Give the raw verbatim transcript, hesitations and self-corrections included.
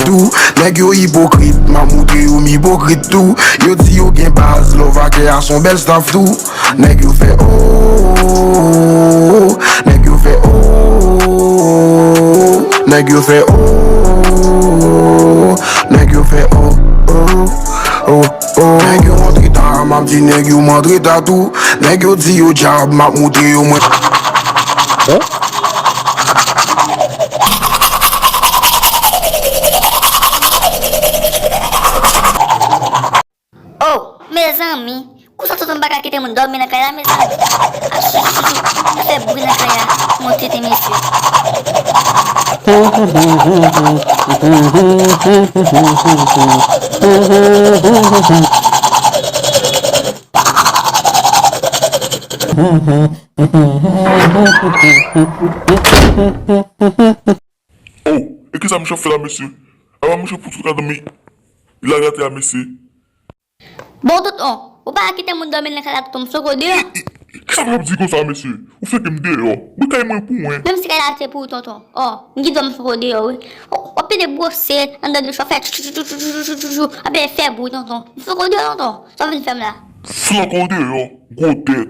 Tou, nèg yo ipokrit, m ap moutre yo m ipokrit tou. Yo di yo gen baz, love a kè a son bèl staff tou. Nèg yo fè oh, nèg yo fè oh, nèg yo fè oh, nèg yo fè oh, oh, oh, oh. Nèg yo antre ta, m ap di nèg yo m antre ta tou. Nèg yo di yo djab, m ap moutre yo mwen. Oh, mezanmi, konsa tonton pa ka kite moun dòmi nan kay la, mezanmi. Ap chou, chou, chou, chou, ap fè bri nan kay la. Yon tenten mesye. Oh, e kisa misye ap fè la, mesye? Apa misye fout sou kadon mi lagate a, mesye? Bon, tonton, ou pa ka kite moun dòmi nan kay la, tonton, m sot deyò. Kisa w ap di konsa, mesye? Ou fenk m deyò. Mwen kay mwen pou mwen. Menm si kay la se pou ou, tonton. Oh, m gen dwa m sot deyò, wi. Oh, w ap tande bwose anndan de chofè, tchou, tchou, tchou, tchou, tchou, tchou, tchou, ap fè bri, tonton. M sot deyò, tonton. Sa w vin fè m la? Flanke w deyò, gwo tèt.